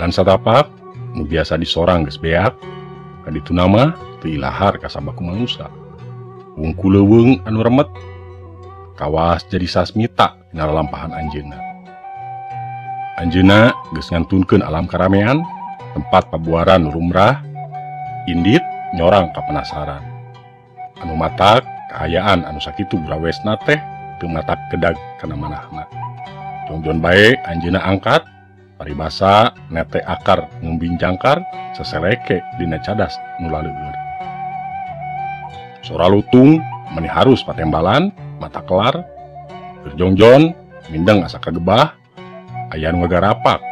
Jalan satapak nu biasa disorang geus beak, kadituna mah teu ilahar kasaba ku manusa. Wungku leuweung anu remet kawas jadi sasmita dina lalampahan anjeunna. Anjeunna geus ngantunkeun alam karamean, tempat pabuaran nu lumrah, indit nyorang kapenasaran. Anu matak kaayaan anu sakitu burawesna teh teu matak kedag kana manahna. Jongjon bae anjeunna angkat paribasa nete akar ngumbing jangkar seseleke dina cadas nu laleueur. Sora lutung meni harus patembalan mata kelar, berjongjon mindeng asa kagebah, aya nu ngagarapak,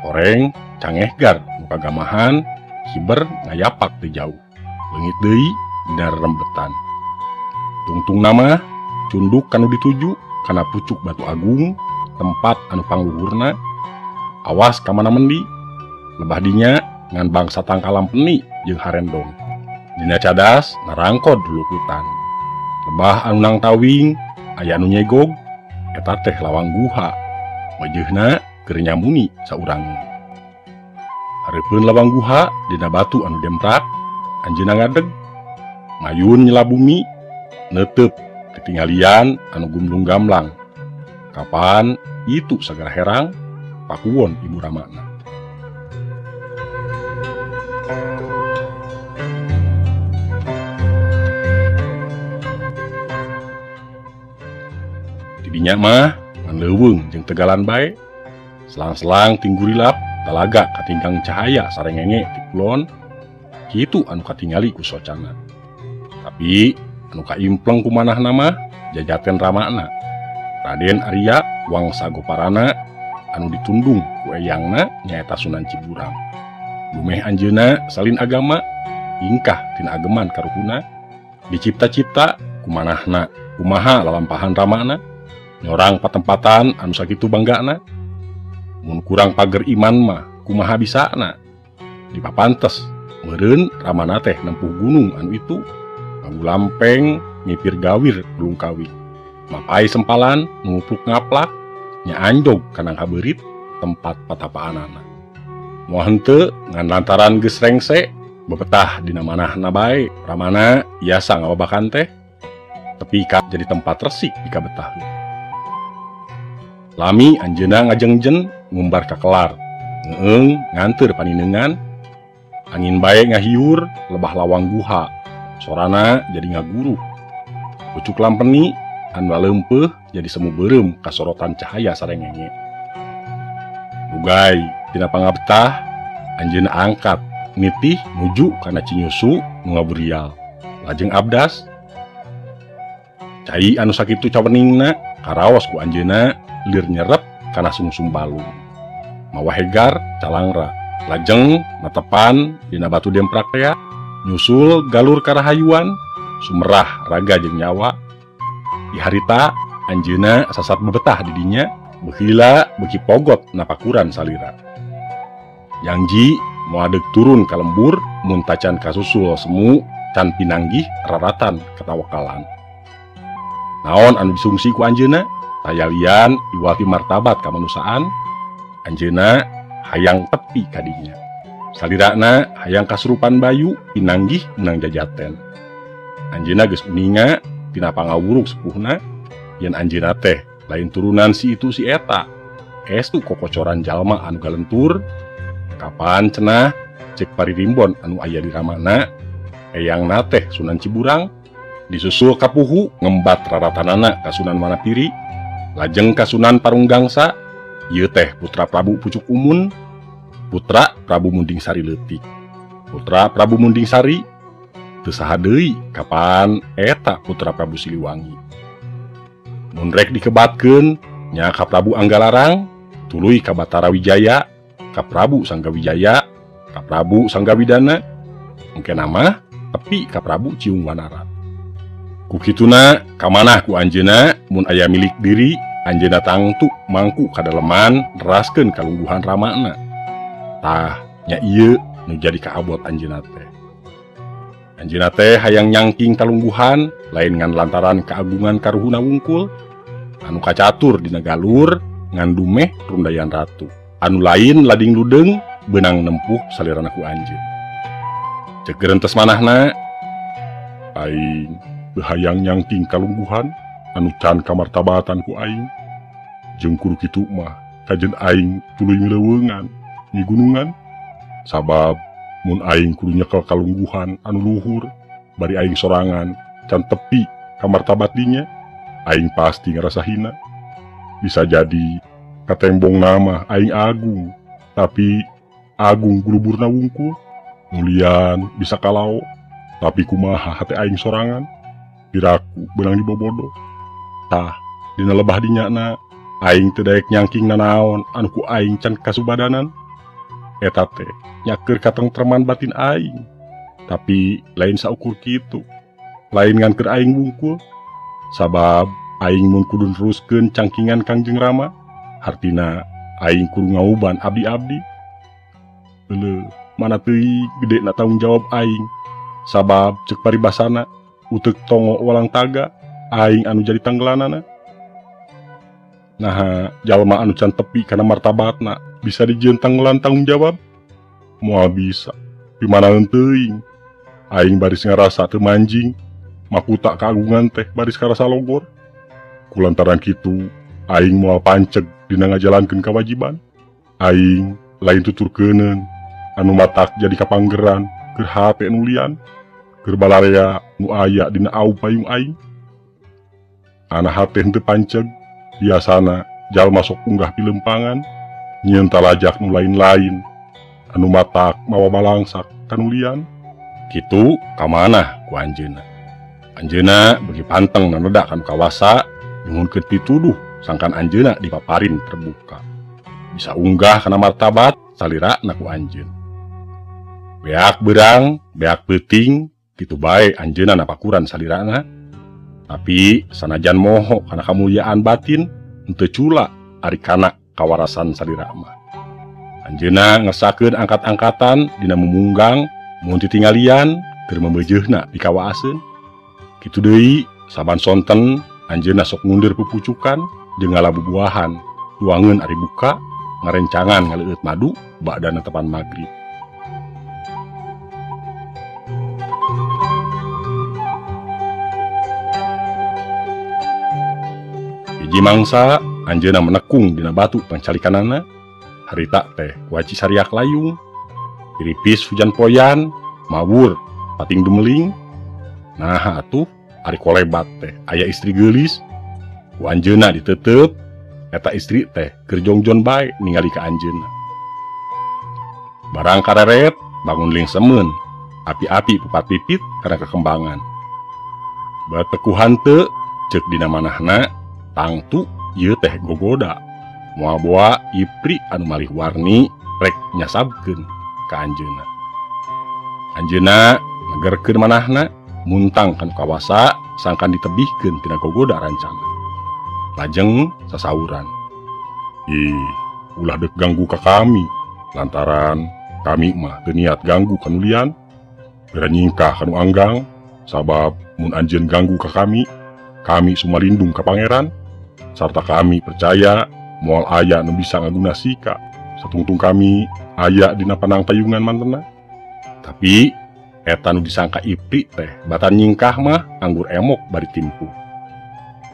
horeng cangehgar nu kagamahan, hiber ngayapak ti jauh, leungit deui dina rerembetan. Tungtung nama cunduk kanu dituju kana pucuk batu agung tempat anu pangluhurna, awas ka mana mendi, lebah dinya ngan bangsa tangkalam peni jeung harendong. Dina cadas narangkod lulukutan. Lebah anu nang tawing aya anu nyegog, eta teh lawang guha, wajeuhna keur nyamuni saurangeun. Hareupeun lawang guha dina batu anu demprak, anjeunna ngadeg, mayun nyela bumi, neuteup ketinggalian anu gumlung gamlang. Kapan itu sagara herang pakuwon ibu ramana. Didinya mah ngan leuweung jeung tegalan bae, selang-selang tinggurilap talaga katinggang cahaya sarengenge ti kulon, kitu anu katingali ku socana. Tapi anu kaimpleng ku manahna mah jajaten ramana. Raden Arya Wangsa Goparana anu ditundung ku eyangna nyaeta Sunan Ciburang. Dumeh anjeunna salin agama, ingkah tina ageman karuhuna, dicipta-cipta ku manahna, kumaha lalampahan ramana, nyorang patempatan anu sakitu banggana. Mun kurang pager iman mah kumaha bisana. Dipapantes meureun ramana teh nempuh gunung anu itu, ngagulampeng mipir gawir lungkawi. Mapai sempalan ngupluk ngaplak nya anjog kana kabeurit tempat patapaanana. Moal henteu ngan lantaran geus rengse bebetah dina manahna bae, ramana biasa ngababakan teh tepi ka jadi tempat resik dikabetahkeun. Lami anjeunna ngajengjen ngumbar kakelar, ngeung nganteur paninengan, angin bae ngahiur lebah lawang guha, sorana jadi ngaguruh. Pucuk lampeni anu leumpeuh jadi semu beureum kasorotan cahaya sarengenge. Dugai tina pangabetah anjeunna angkat nitih nuju kana Cinyusu nu ngaburial, lajeng abdas. Cai anu sakitu caweningna karaos ku anjeunna lir nyerep kana sungsum balung. Mawa hegar calangra, lajeng matepan dina batu demprak tea, nyusul galur karahayuan, sumerah raga jeung nyawa. Di harita anjeunna sasat bebetah di dinya, beuki lila beuki pogot napakuran salira. Jangji moal deuk turun ka lembur mun tacan kasusul semu can pinanggih raratan katawakalan. Naon anu disungsi ku anjeunna? Tayalian iwati martabat kamanusiaan, anjeunna hayang tepi kadinya. Salirana hayang kasurupan bayu pinanggih menang jajaten. Anjeunna geus uninga tina pangawuruk sepuhna yen anjeunna teh lain turunan si itu si eta. Estu kokocoran jalma anu galentur, kapan cenah cek paririmbon anu aya di ramana, eyangna teh Sunan Ciburang, disusul kapuhu ngembat raratanana ka Sunan Wanapiri, lajeng ka Sunan Parunggangsa, ieu teh putra Prabu Pucuk Umun, putra Prabu Munding Sari leutik. Putra Prabu Munding Sari teu saha deui kapan eta putra Prabu Siliwangi. Mun rek dikebatkeun nya ka Prabu Anggalarang, tuluy ka Batara Wijaya, ka Prabu Sanggawijaya, ka Prabu Sanggawidana, engke mah tepi ka Prabu Ciung Wanara. Ku kituna kamanah ku anjeunna mun aya milik diri, anjeunna tangtu mangku kadaleman neraskeun kalungguhan ramana. Tah nya ieu nu jadi kaabot anjeunna teh. Anjeunna teh hayang nyangking kalungguhan lain ngan lantaran keagungan karuhuna wungkul anu kacatur dina galur ngan dumeh rundayan ratu. Anu lain lading ludeng beunang nempuh salirana ku anjeun. Cek gerentes manahna aing behayang nyangking kalungguhan anu can kamartabatan ku aing. Jeung kudu kitu mah kajen aing tuluy mileuweungan di gunungan sabab mun aing kudu nyekel kalungguhan anu luhur bari aing sorangan can tepi kamartabat dinya aing pasti ngerasa hina. Bisa jadi katembong nama aing agung tapi agung guluburna wungkul. Mulian bisa kalau tapi kumaha hate aing sorangan piraku beunang dibobodo. Tah dina lebah dinyana aing teu daek nyangking nanaon anu ku aing can kasubadanan. Eta teh nyaker katengtreman batin aing tapi lain saukur kitu, lain ngan keur aing wungkul. Sabab aing mun kudu neruskeun cangkingan Kangjeng Rama hartina aing kudu ngauban abdi-abdi. Euleuh mana teuing gede na tanggung jawab aing sabab cek paribasana uteuk tongo walang taga aing anu jadi tanggelanana. Naha jalma anu can tepi kana martabatna bisa dijieun tanggelan tanggung jawab? Moal bisa. Pimanaeun teuing aing baris ngarasa teu manjing makuta kagungan teh baris karasa logor. Kulantaran kitu aing moal panceg dina ngajalankeun kawajiban. Aing lain tuturkeuneun anu matak jadi kapanggeran keur hate nu lian keur balarea nu aya dina au payung aing. Ana hate henteu panceg biasana jalma sok unggah pilempangan nyieun talajak nu lain-lain anu matak mawa balangsak kanu lian. Kitu kamanah ku anjeunna. Anjeunna beuki panteng nanoda kanu kawasa nyuhunkeun pituduh sangkan anjeunna dipaparin terbuka bisa unggah kana martabat salirana ku anjeun. Beak berang, beak peuting, kitu bae anjeunna napakuran salirana. Tapi sanajan moho kana kamulyaan batin, henteu cula ari kana kawarasan salira mah. Anjeunna ngesakeun angkat-angkatan dina mumunggang mun titinggalian keur memeujeuhna dikawaaseun. Kitu deui saban sonten anjeunna sok ngundir pupucukan jeung ngalabubuahan, tuangeun ari buka, ngarencangan ngaleueut madu badana tepan magrib. Hiji mangsa anjeunna menekung dina batu pancalikanana. Harita teh waci sariak layung tiripis hujan poyan mawur pating dumeling. Nah atuh ari kolebat teh aya istri geulis ku anjeunna ditetep. Eta istri teh keur jongjon bae ningali ka anjeunna. Barang kareret bangun lingsemeun api-api pupat pipit kana kekembangan. Batekuhan teu ceuk dina manahna tangtu ieu teh gogoda moal boa ipri anu malih warni rek nyasabkeun ka anjeunna. Anjeunna ngegerkeun manahna muntang kanu kawasa sangkan ditebihkeun tina gogoda rancana. Lajeng sasauran, ih ulah deuk ganggu ka kami lantaran kami mah teu niat ganggu kanu lian. Bera nyingkah kanu anggang sabab mun anjeun ganggu ka kami, kami sumalindung ka pangeran sarta kami percaya moal aya nu bisa ngaguna sika satungtung kami aya dina panang payungan mantena. Tapi eta nu disangka ipri teh batan nyingkah mah anggur emok bari timpuh.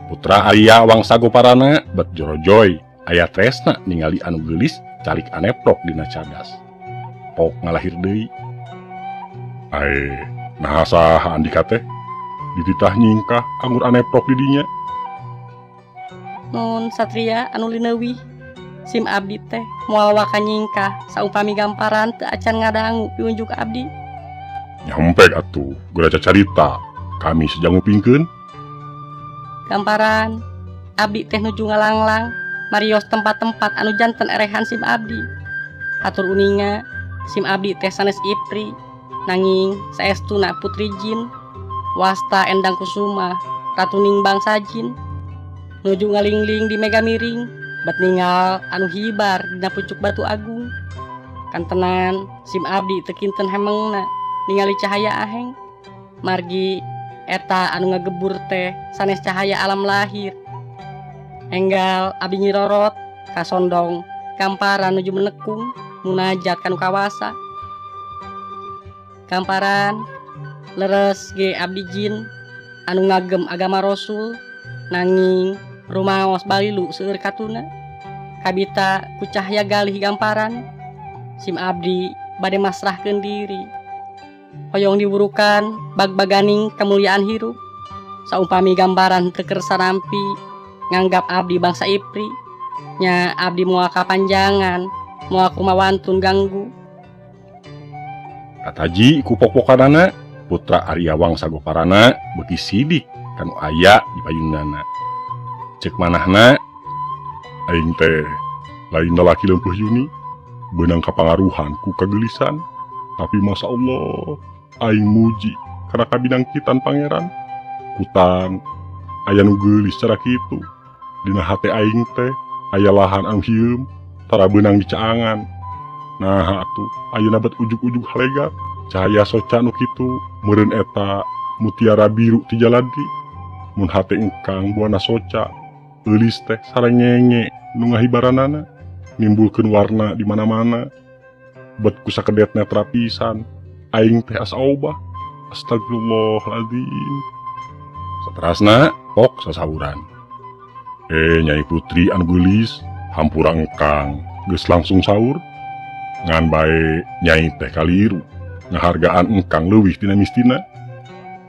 Putra Arya Wangsa Goparana bet jorojoy aya tresna ningali anu geulis calik aneprok dina cadas. Pok ngalahir deui. Ae, naha saha andika teh dititah nyingkah anggur aneprok di dinya. Nun satria anu lineuwih sim abdi teh moal waka nyingkah saupami gamparan teu acan ngadangu piunjuk abdi. Nyampe atuh geura carita kami sejang ngupingkeun. Gamparan abdi teh nuju ngalanglang marios tempat-tempat anu janten erehan sim abdi. Hatur uninga sim abdi teh sanes ipri nanging saestuna putri jin wasta Endang Kusuma ratuning bangsa jin. Nuju ngalingling di mega miring bet ningal anu hibar dina pucuk batu agung. Kantenan sim abdi teu kinten hemengna ningali cahaya aheng. Margi eta anu ngagebur teh sanes cahaya alam lahir. Enggal abdi nyirorot kasondong kamparan nuju menekung. Munajat kanu kawasa. Gamparan leres ge abdi jin anu ngagem agama Rasul nanging rumaos balilu seueur katuna. Kabita ku cahya galih gamparan sim abdi bade masrahkeun diri. Hoyong diwurukan bag-baganing kemuliaan hirup. Saumpami gambaran teu kersa nampi nganggap abdi bangsa ipri nya abdi moal kapanjangan moal kumawantun ganggu. Kataji ku pok-pokanana putra Arya Wangsa Goparana beuki sidik kanu aya di payunana. Ceuk manahna aing teh lain lalaki leumpeuh yuni beunang kapangaruhan ku kageulisan tapi masya Allah aing muji kana kabinangkitan pangeran. Kutang aya nu geulis cara kitu dina hate aing teh aya lahan anu hieum tara beunang dicaangan. Nah atuh ayeuna bet ujug-ujug halega cahaya soca nu kitu meureun eta mutiara biru ti jaladri. Mun hate engkang buana soca eulis teh sarengenge nu ngahibaranana nimbulkeun warna di mana-mana. Bet ku sakedetna terapisan aing teh asa obah. Astagfirullahaladzim. Saterasna pok sasauran. Nyai Putri anu geulis hampura engkang geus langsung saur. Ngan bae nyai teh kaliru ngahargaan engkang leuwih tina mistina.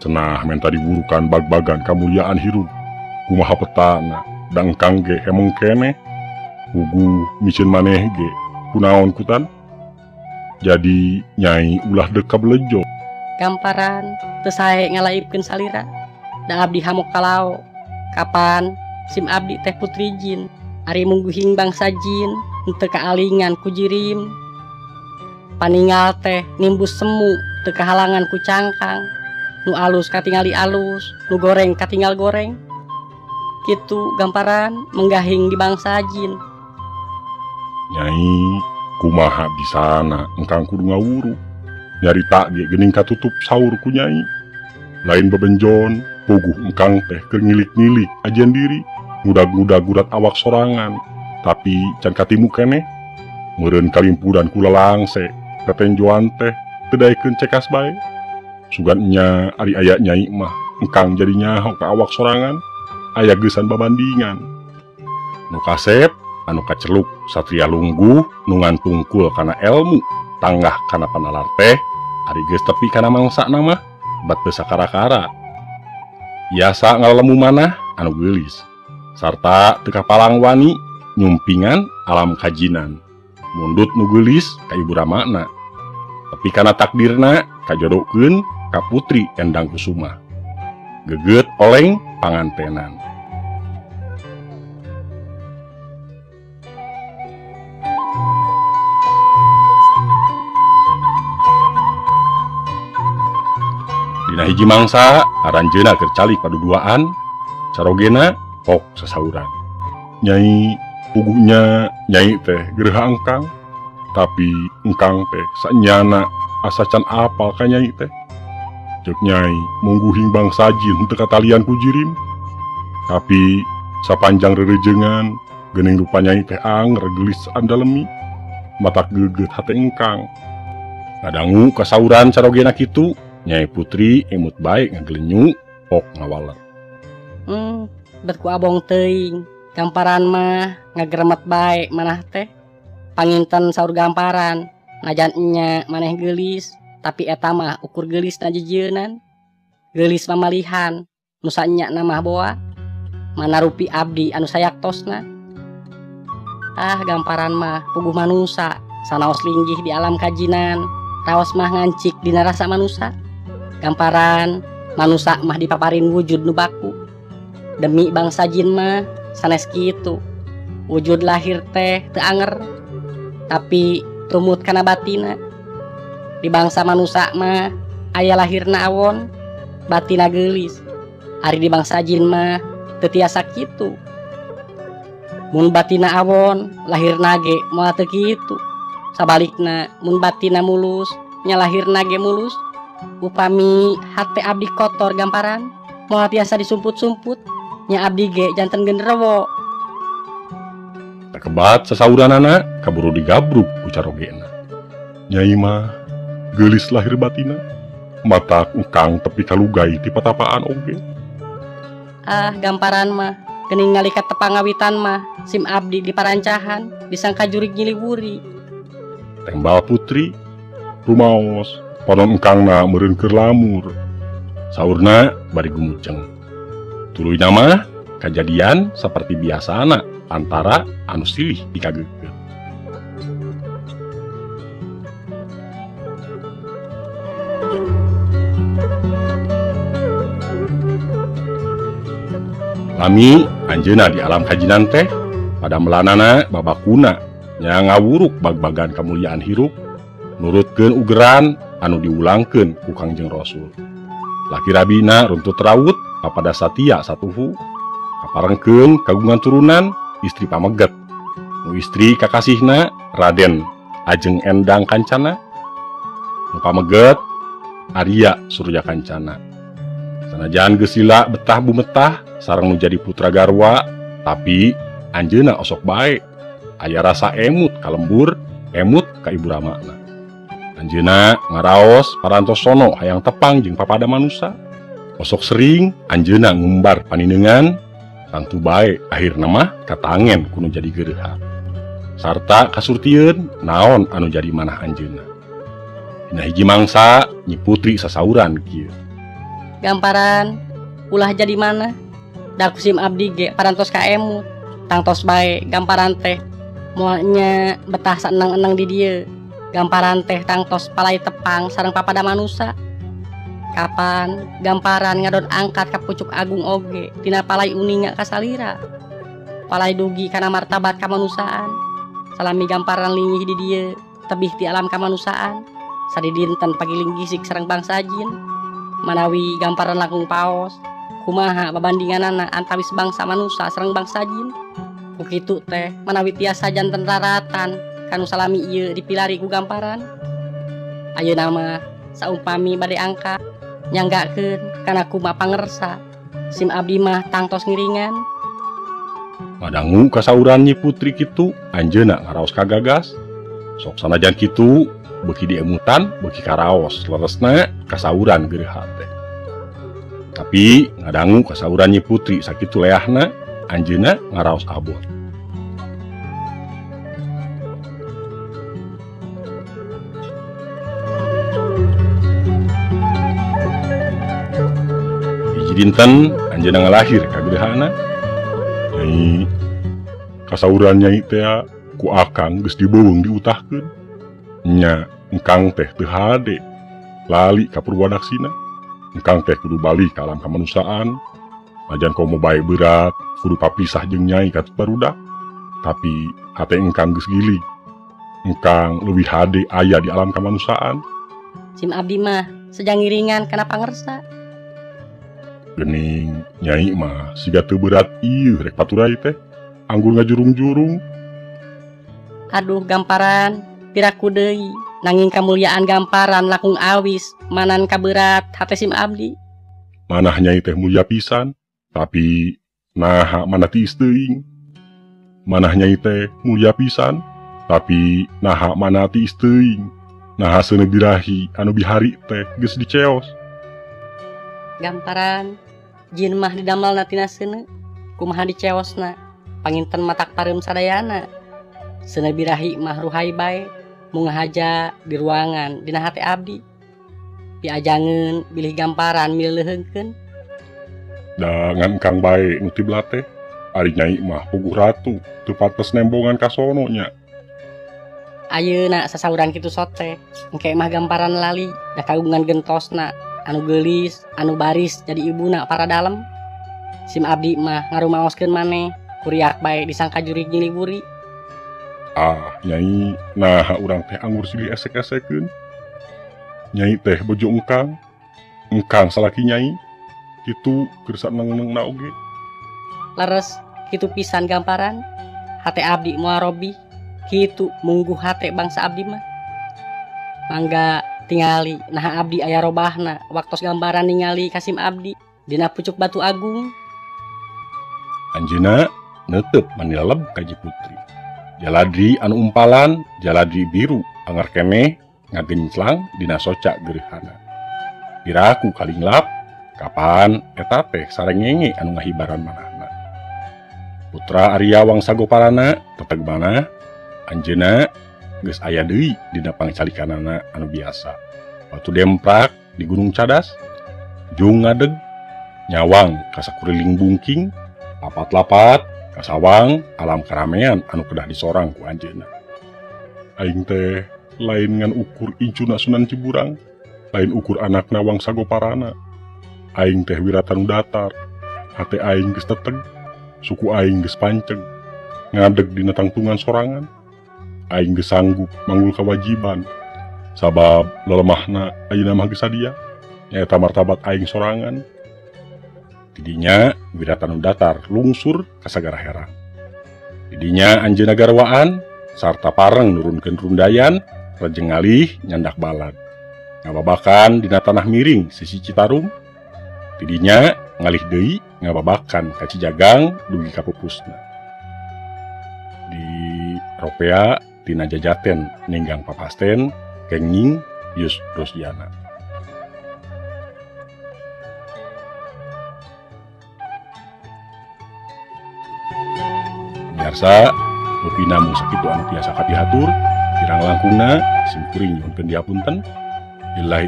Cenah menta diwurukan bag-bagan kamuliaan hirup. Kumaha petana da engkang ge hemong keneh. Puguh miceun maneh ge kunaon kutan. Jadi nyai ulah deuk kabelejo. Gamparan teu sae ngalaipkeun salira. Da abdi hamok kalao. Kapan sim abdi teh putri jin ari mungguhing bangsa jin teu kaalingan ku jirim. Paningal teh nimbus semu teu kahalangan ku cangkang. Nu alus katingali alus, nu goreng katingal goreng. Kitu gamparan menggahing di bangsa jin. Nyai kumaha bisana engkang kudu ngawuru. Nyarita ge geuning katutup saur ku nyai. Lain bebenjon puguh engkang teh keur ngilik-ngilik ajian diri, ngudag-ngudag gurat awak sorangan, tapi can katimu keneh. Meureun kalimpuran ku lalangse, tetenjoan teh teu daekeun cekas bae. Sugan nya ari aya nyai mah engkang jadi nyaho ka awak sorangan, aya geusan babandingan. Nu kasep anu kaceluk satria lungguh nu ngantungkul kana elmu, tanggah kana panalar teh, ari geus tepi kana mangsana mah bat teu sakara-kara. Biasa ngalemu manah anu geulis sarta teu kapalang wani nyumpingan alam kajinan. Mundut nu geulis ka ibu ramana. Tapi kana takdirna kajodokeun ka putri Endang Kusuma. Geget oleng pangantenan. Dina hiji mangsa aranjeuna keur calik paduduaan, carogena pok sasauran. Nyai puguhnya nyai teh gerha engkang, tapi engkang teh sanyana asa can apal ka nyai teh. Ceuk nyai mungguhing bangsa jin teu katalian ku jirim. Tapi sapanjang rerejengan geuning rupa nyai teh anger geulis andalemi, matak geugeut hate engkang. Ngadangu kasauran carogena kitu, Nyai Putri emut bae ngagelenyu pok ngawaler. Bet ku abong teuing, gamparan mah ngageremet bae manah teh. Panginten saur gamparan, najan nya maneh geulis, tapi eta mah ukur geulis na jejeunan. Geulis mamalihan, nu sanya na mah boa. Mana rupi abdi anu sayaktosna. Ah, gamparan mah puguh manusa, sanaos linggih di alam kajinan, raos mah ngancik dina rasa manusa. Gamparan manusa mah dipaparin wujud nu baku. Demi bangsa jin mah sanes kitu. Wujud lahir teh teu anger, tapi tumut kana batina. Di bangsa manusa mah aya lahirna awon, batina geulis. Ari di bangsa jin mah teu tiasa kitu. Mun batina awon, lahirna ge moal teu kitu. Sabalikna mun batina mulus, nya lahirna ge mulus. Upami hate abdi kotor gamparan, moal tiasa disumput-sumput, nya abdi ge janten genderowo. Takebat sasauranana kaburu digabruk ku carogena. Nyai mah geulis lahir batina, mata engkang tepi kalugai ti patapaan oge. Ah, gamparan mah geuning nalika tepangawitan mah sim abdi diparancahan disangka jurig nyiliwuri. Tembal putri rumaos panon engkangna meureun keur lamur. Saurna bari gumuceng. Tuluy mah kajadian saperti biasana antara anu silih dikageugeuh. Lami anjeunna di alam kajinan teh pada melanana babakuna nya ngawuruk bag-bagan kamuliaan hirup nurutkeun ugeran anu diulangkeun ku Kangjeng Rasul. Laki rabina runtut raut papada satia satuhu kaparengkeun kagungan turunan istri pameget nu istri kakasihna Raden Ajeng Endang Kancana, nu pameget Arya Surya Kancana. Sanajan geus lila betah bumetah sareng nu jadi putra garwa, tapi anjeunna osok bae aya rasa emut ka lembur, emut ka ibu ramana. Anjeunna ngaraos parantos sono hayang tepang jeung papada manusa. Osok sering anjeunna ngumbar paninengan, tangtu bae akhirna mah katangen ku nu jadi geureuha. Sarta kasurtieun naon anu jadi manah anjeunna. Dina hiji mangsa Nyi Putri sasauran kieu. Gamparan ulah jadi mana? Da ku sim abdi ge parantos ka emut, tangtos bae gamparan teh moalnya betah saenang-enang di dieu. Gamparan teh tangtos palai tepang sareng papada manusa. Kapan gamparan ngadon angkat ka pucuk agung oge tina palai uninga ka salira. Palai dugi kana martabat kamanusiaan. Salami gamparan linggih di dieu tebih ti alam kamanusiaan. Sadidinten pagiling gisik sareng bangsa jin. Manawi gamparan langkung paos kumaha babandinganana antawis bangsa manusa sareng bangsa jin. Ku kitu teh manawi tiasa janten raratan kanu salami ieu dipilari ku gamparan. Ayeuna mah saumpami bade angka nyanggakeun kana kumaha pangersa sim abdi mah tangtos ngiringan. Madangu kasauran Nyi Putri kitu anjeunna ngaraos kagagas. Sok sanajan kitu beuki diemutan beuki karaos leresna kasauran geureuha teh. Tapi ngadangu kasauran Nyi Putri sakitu leahna anjeunna ngaraos abot. Hiji dinten anjeunna ngalahir ka geureuhana. Nyai, kasauran nyai teh ku akang geus dibeuweung diutahkeun. Nya engkang teh teu hade lali ka Purwadaksina. Engkang teh kudu balik ka alam kamanusiaan. Najan komo bae berat kudu papisah jeung nyai ka barudak, tapi hate engkang geus gilig. Engkang leuwih hade aya di alam kamanusiaan. Sim abdi mah sejang ngiringan kana pangersa. Geuning nyai mah siga teu berat ieu rek paturai teh anggur ngajurung-jurung. Aduh gamparan piraku deui nanging kamuliaan gamparan langkung awis manan kaberat hate sim abdi. Manah nyai teh mulia pisan, tapi naha mana tiis teuing. Manah nyai teh mulia pisan, tapi naha mana tiis teuing. Naha seuneu birahi anu bihari teh geus diceos. Gamparan jin mah didamelna tina seuneu, kumaha diceosna panginten matak pareum sadayana. Seuneu birahi mah ruhai bae mung ngahaja di ruangan dina hate abdi. Piajangeun bilih gamparan mileuheungkeun. Da ngan engkang bae nu tiblat teh, ari nyai mah puguh ratu teu pantes nembongan ka sono nya. Ayeuna sasauran kitu sote, engke mah gamparan lali da kagungan gentosna anu geulis, anu baris jadi ibuna para dalem. Sim abdi mah ngarumaoskeun maneh, kuriak bae disangka jurig nyiliwuri. Ah, nyai, naha urang teh anggur silih esek-esekeun. Nyai teh bojo engkang, engkang salaki nyai, kitu keur saneng-nengna oge. Leres kitu pisan gamparan, hate abdi moal robih, kitu mungguh hate bangsa abdi mah. Mangga tingali naha abdi aya robahna waktos gambaran ningali kasim abdi dina pucuk batu agung. Anjeunna neuteup manileleb ka Nyi Putri. Jaladri anu umpalan, jaladri biru anger keneh ngagenclang dina soca gerhana. Piraku kalinglap kapan eta teh sarengenge anu ngahibaran manahna. Putra Arya Wangsa Goparana teteg manah anjeunna geus aya deui dina pangcalikanana anu biasa. Batu demprak di Gunung Cadas, jung ngadeg nyawang ka sakuriling bungking, lapat-lapat kasawang alam karamean anu kedah disorang ku anjeunna. Aing teh lain ngan ukur incuna Sunan Ciburang, lain ukur anakna Wangsa Goparana. Aing teh Wiratanu datar, hate aing geus teteg, suku aing geus panceg, ngadeg dina tangtungan sorangan. Aing geus sanggup manggul kewajiban, sabab lelemahna ayeuna mah geus sadia, nyaeta martabat aing sorangan. Tidinya Wiratanu datar lungsur ka sagara herang. Tidinya anjeunna garwaan sarta pareng nurunkeun rundayan, rejeng ngalih nyandak balad. Ngababakan dina tanah miring sisi Citarum. Tidinya ngalih deui ngababakan ka Cijagang dugi ka pupusna. Di Ropea tina Jajaten ninggang papasten kenging Yus Rosdiana. Pemirsa, rupina mung sakitu anu tiasa kapihatur, kirang langkungna simkuring nyuhunkeun dihapunten. Billahi